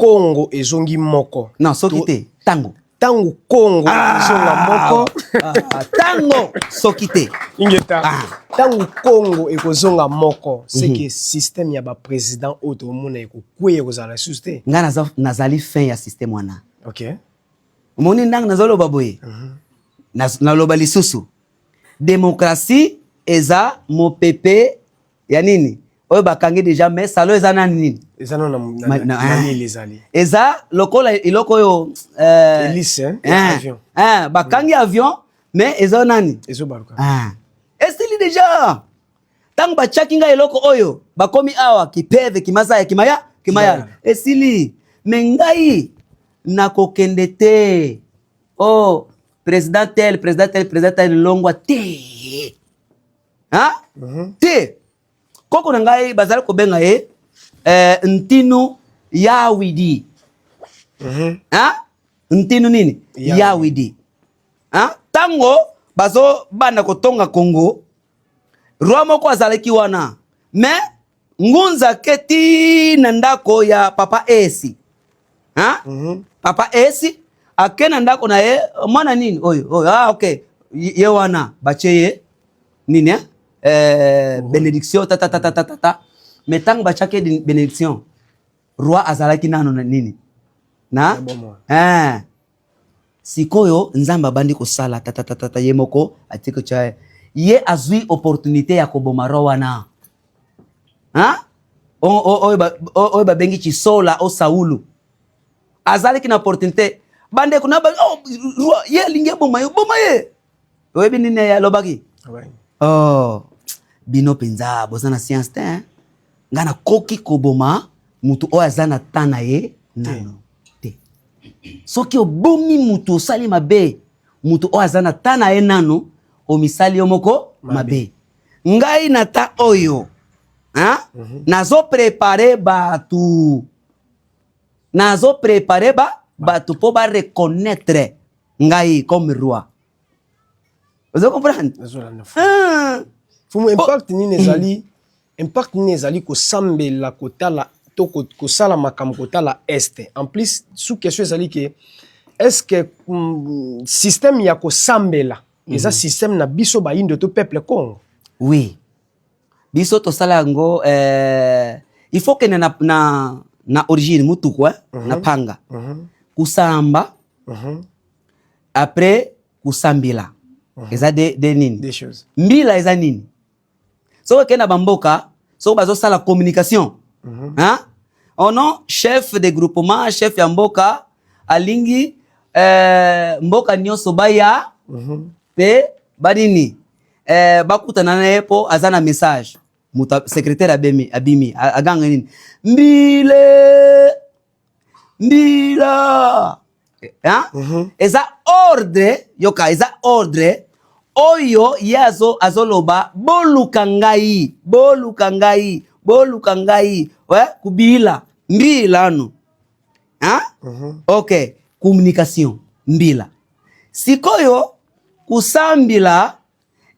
Congo ezongi moko. Non, soki te, ntango. Ntango Congo ezonga moko. Ntango soki te. Ingeta. Ntango Congo ekozonga moko, c'est que système ya baprésident oyo tokomona ekokweya, ekozala lisusu te. Ngai nazali fin ya système wana. Omoni ndenge nazoloba boye, naloba lisusu, démocratie eza mopepe ya nini oyo bakangi déjà, mais salo eza nani nini. Eza nano na nili ezali. Eza lokola eloko oyo hélice, hein, avion. Bakangi avion, mais eza nani? Ezobaluka. Ah. Esili déjà. Ntango batiaki ngai eloko oyo bakomi awa, kipeve kimazaya kimaya kimaya. Kimaya. Esili, mais ngai nakokende te. Oh, président tel, président tel, président tel, longwa te. Ha? Te, koko na ngai bazali kobenga ye Ntinu Yawidi. Ha? Ntinu nini? Yawidi. Yawidi. Ha? Ntango bazobanda kotonga Congo, roi moko azalaki wana, mais ngunza ke ti na ndako ya papa Esi. Ha? Papa Esi ake na ndako na ye, mwana nini oyo oyo? Ah, ok, ye wana batie ye nini, eh? Bénédiction tatatatata. Mais ntango batiaki ye bénédiction, roi azalaki nano na nini na Na bomoi. Sikoyo Nzambe abandi kosala tatatatata, ye moko atiki tya ye, azwi opportunité ya koboma roi wana. Ha? Oyo babengi Chisola o Saulu azalaki na opportunité. Bandeko na oh, roi ye alingi eboma yo, boma ye. Oyebi nini ye alobaki? Oh, bino mpenza boza na science te, hein? Ngai nakoki koboma mutu oyo aza na temps na ye nano te. Soki obomi mutu, osali mabe. Mutu oyo aza na temps na ye nano, omisali yo moko mabe. Ngai na temps oyo, hein? Nazoprépare bato, nazoprépare bato mpo bareconnaître ngai comme roi. Ozo comprendre? Nazolanda. Ah. Fumu, impact nini ezali, impact nini ezali kosambela kotala to kosala makambo kotala est? En plus, sous question ezali ke est ce que système ya kosambela eza système na biso bayindo to peuple Congo? Oui, biso tosala yango. Il faut kende na origine mutuku, eh? Na panga kusamba, après kusambila eza de nini? Des choses. Mbila eza nini? Soki okende na bamboka, soki bazosala communication, hein? Oh non, chef de groupement, chef ya mboka alingi mboka nyonso baya mpe banini, bakutana na ye mpo aza na message. Moto secrétaire abemi, abimi, aganga nini? Mbile, mbila. Hein? Eza ordre, yoka, eza ordre oyo ye azoloba: boluka ngai, boluka ngai, boluka ngai. Ouais, kubila mbila anu, hein? Ok, communication mbila. Sikoyo kusambila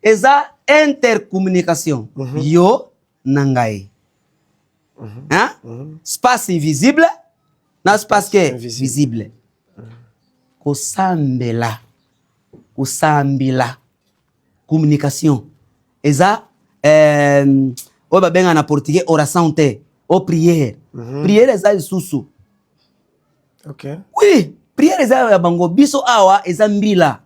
eza intercommunication, yo na ngai, hein? Space invisible na space ke invisible. Visible. Kosambela, kosambila, communication eza oyo babengaka na portugais oração te, o prière. Prière eza lisusu. Oui, prière eza ya bango. Biso awa eza mbila.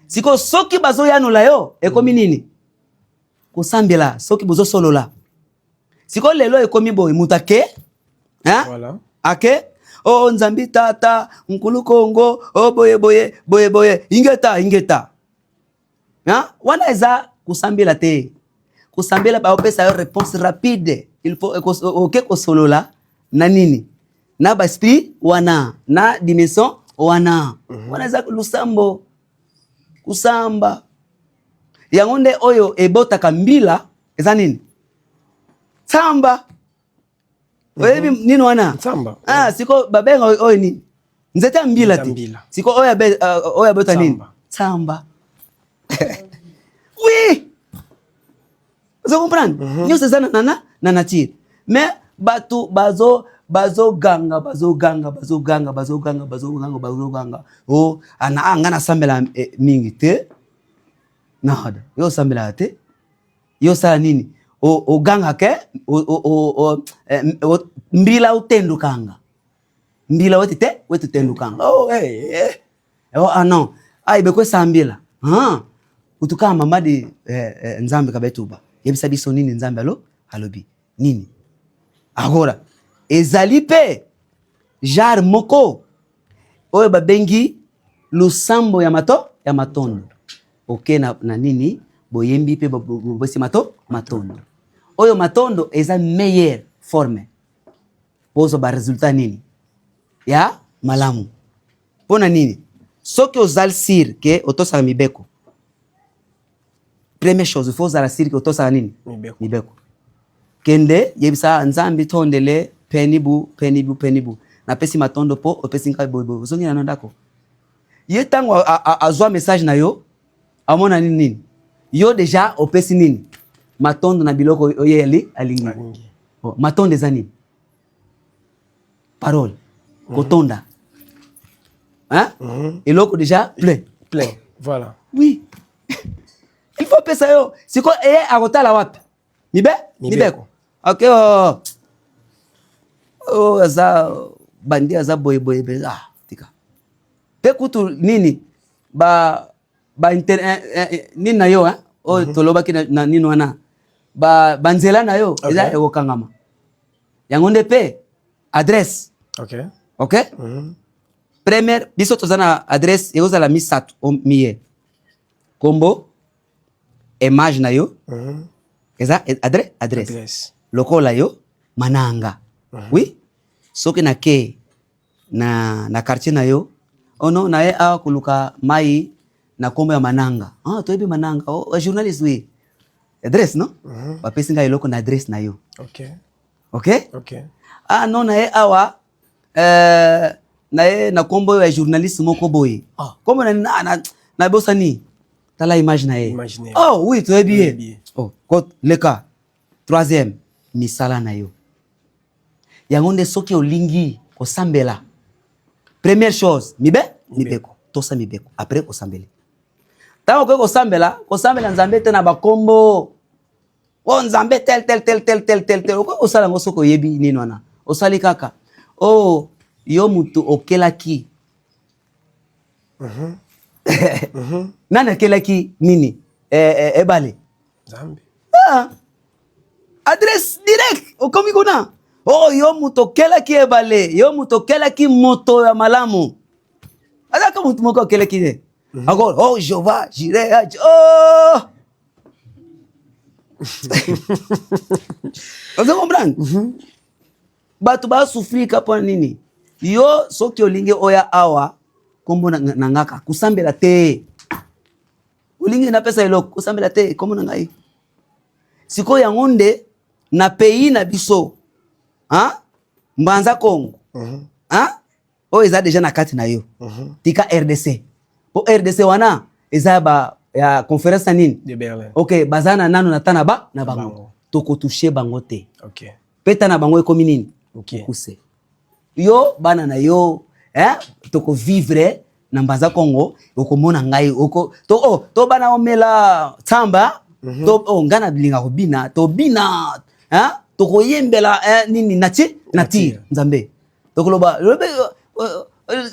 Sikoyo soki bazoyanola yo, ekomi nini? Kosambela. Soki bozosolola sikoyo, lelo ekomi boye, moto ake, hein? Ake o oh, Nzambi tata nkulu Kongo o oh, boye boye boye boye, ingeta ingeta, hein? Wana eza kosambela te. Kosambela, baopesa yo réponse rapide. Il faut oke kosolola na nini, na baesprit wana, na dimension wana. Wana eza lusambo, kusamba. Yango nde oyo ebotaka mbila. Eza nini? Tsamba. Oyebi nini wana? Ntsamba. Ah, siko babenga oyo nini? Nzete ya mbila Nzete ya te. mbila. Siko oyo oyo abota nini? Tsamba. Tsamba, oui. Ozo comprendre? Nyonso eza na nature, mais bato bazo Bazoganga, bazoganga, bazoganga, bazoganga, bazoganga, bazoganga. O ana ah, nga nasambela eh, mingi te. Nada, yo osambelaka te. Yo osala nini? Ogangaka eh, mbila otendukanga. Mbila wete te, wete otendukanga. Oh, hey, eh, eh. Oh, ah non. Ah, ibeko sambila. Ah. Utuka mama de eh, eh, Nzambe kabetuba. Yebisa biso nini Nzambe alo alobi. Nini? Agora ezali pe genre moko oyo babengi losambo ya mato ya matondo. Oke na, na nini boyembi pe bopesi mato matondo. Oyo matondo eza meilleure forme. Pozo ba resultat nini? Ya malamu. Mpo na nini? Soki ozali sire ke otosaka mibeko, première chose il faut ozala sire ke otosaka nini? Mibeko. Mibeko. Kende yebisa Nzambe tondele penibu penibu penibu, napesi matondo mpo opesi ngai boye boye, ozongi na ndako. Ye ntango azwa message na yo amona nini nini, yo deja opesi nini matondo na biloko oyo ye alingi. Oh, matondo eza nini? Parole. Kotonda. Hein? Eloko déjà plein. Plein, voilà. Oui. Il faut pesa yo. Siko eye akotala wapi? Mibe? Mibeko. Ok. Oh. Oh, aza bandi aza boye boye be ah tika. Pe kutu nini ba ba inter, eh, eh, eh nini na yo hein? Oyo mm -hmm. tolobaki na, na nini wana ba banzela na yo okay. Eza ekokangama. Yango nde pe adresse. Ok. Ok? Mm -hmm. Première biso toza na adresse ekozala misato miye. Kombo, image na yo. Mm -hmm. Eza adresse adresse. Adresse. Lokola yo mananga. Mm -hmm. Oui. Soki na ke na na quartier na yo oh non na ye awa koluka mai na kombo ya mananga. Ah toyebi mananga. Oh journaliste oui. Adresse non? Mm -hmm. Bapesi ngai eloko na adresse na yo. Ok. Ok? Ok. Ah non na ye awa na ye na kombo ya journaliste moko boye. Ah, kombo na na na, na bosani. Tala image na ye. Image na ye. Oh oui, toyebi ye. Oh, kot leka. Troisième, misala na yo. Yango nde soki olingi kosambela. Première chose, mibe mibeko, tosa mibeko. Après osambeli. Tango okoki kosambela, kosambela Nzambe te na bakombo. Oh Nzambe tel tel tel tel tel tel tel. Okoki kosala yango soki oyebi nini wana. Osali kaka. Oh yo mutu okelaki. Nani akelaki nini? Ebale. Nzambe. Ah. Adresse direct okomi kuna. Oh yo mutu okelaki ebale, yo mutu okelaki moto ya malamu. Azaka mutu moko akelaki ye. Encore oh Jehovah Jireh oh. Ozo comprendre? Bato ba souffrir ka pona nini? Yo soki olingi oya awa kombo na ngaka kusambela te. Olingi napesa eloko kosambela te kombo na ngai. Sikoyo yango nde na pays na biso hein? Mbanza Congo hein? Oyo eza deja na kati na yo. Tika RDC. Po RDC wana eza ba ya conférence na nini? De Berlin. Ok, baza na nanu na tana ba na bango. Bango. Toko toucher bango te. Ok. Peta na bango ekomi nini? Ok. Kuse. Yo bana na yo, hein? Toko vivre na Mbanza Congo, okomona ngai oko to oh, to bana omela tsamba, to oh ngana linga kobina, to bina, hein? Tokoyembela eh, nini nati nature Nzambe. Tokoloba lobe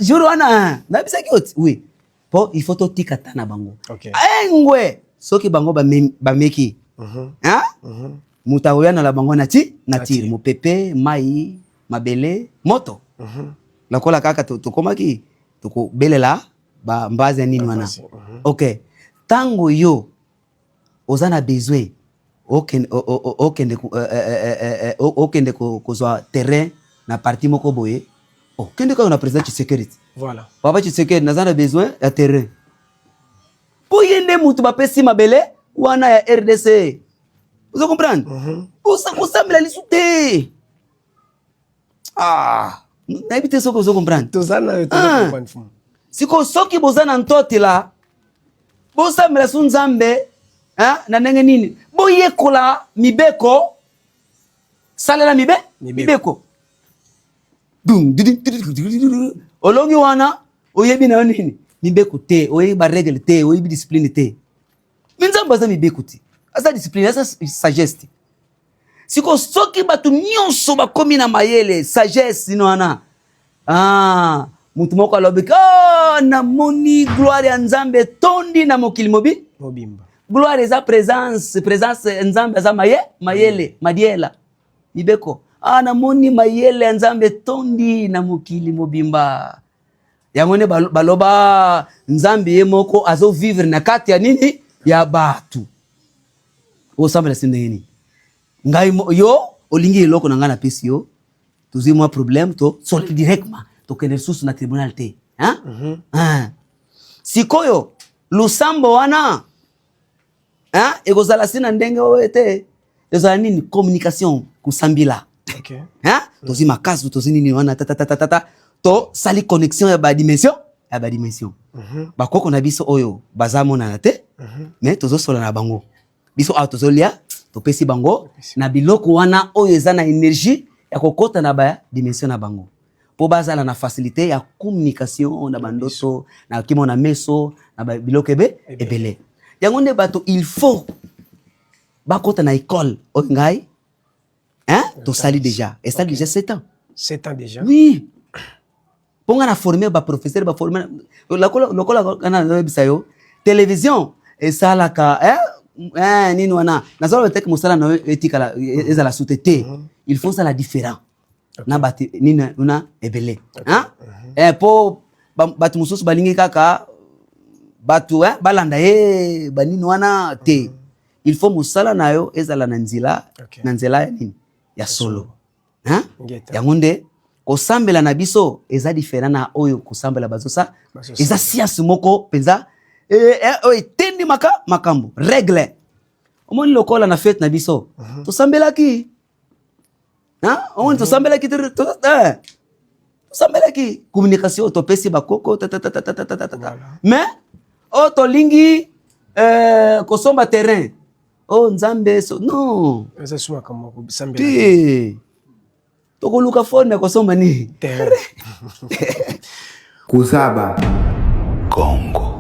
jour wana nabisaki oti oui. Po il faut totika ta na bango. Ok. Engwe soki bango bameki. Hein? Moto akoya na bango nati nature, mopepe, mai, mabele, moto. Lokola kaka tokomaki tokobelela ba mbazi ya nini wana. Ok. Tango yo oza na besoin okende okende okende kozwa terrain na parti moko boye, oh kende kaka na président Tshisekedi. Voilà. Papa Tshisekedi naza na besoin ya terrain. Po ye nde mutu bapesi mabele wana ya RDC. Ozo comprendre? Kosambela lisu te. Ah, nayebi te soki ozo comprendre. Toza na yo, tozo comprendre fumu. Siko soki boza na ntotela, bosambela su Nzambe, hein, na ndenge nini? Boyekola mibeko, salela mibeko. Dum, olongi wana oyebi na yo nini mibeko te, oyebi barègle te, oyebi discipline te. Me Nzambe aza mibeko te, aza discipline, aza sagesse te. Sikoyo soki bato nyonso bakomi na mayele, sagesse nino wana, ah, moto moko alobi, oh, namoni gloire ya Nzambe etondi na mokili mobi mobimba. Gloire eza présence, présence Nzambe aza maye mayele, madiela mibeko. Ah, namoni mayele ya Nzambe etondi na mokili mobimba. Yango nde baloba Nzambe ye moko azovivre na kati ya nini ya bato. Osambela se ndenge nini? Ngai yo olingi eloko na ngai napesi yo, tozwi mwa problème, to soli directement, tokende lisusu na tribunal te, hein? Hein. Sikoyo lusambo wana, hein, ekozala si na ndenge oyo te, ezala nini? Communication, kosambila. Hein? Tozwi makasu, tozwi nini wana, tatatatata, tosali connexion ya badimension, ya badimension. Bakoko na biso oyo baza monana te, mais tozosola na bango. Biso awa tozolia, topesi bango na biloko wana oyo eza na énergie ya kokota na badimension na bango, mpo bazala na facilité ya communication na bandoto, na kimo na meso, na biloko ebe ebele. Yango nde bato il faut bakota na école oyo ngai, hein, tosali déjà, esali déjà 7 ans. 7 ans déjà. Oui, mpo nga na forme baprofesseur, baforme lokola nga nazoyebisa yo, télévision esalaka, eh, eh, nini wana nazoloba teke mosala na yo etikala ezala sute te. Il faut osala différent na bato nini na ebele, hein? Eh, mpo bato mosusu balingi kaka bato, eh, balanda ye banini wana te. Il faut mosala na yo ezala na nzela, na nzela ya nini ya solo, hein? Ngeta. Yango nde kosambela na biso eza différent na oyo kosambela bazosa. Bazosambela. Eza science moko mpenza, eh, eh, oyo etendi maka makambo règle. Omoni lokola na fete na biso tosambelaki, hein? Omoni tosambelaki eh, tosambelaki communication, topesi bakoko tatatatatata. Mais oyo tolingi, eh, kosomba terrain, oyo Nzambe so non. Eza su makambo ya kosambela. Te, tokoluka forme ya kosomba nini? Terrain. Kozaba. Congo.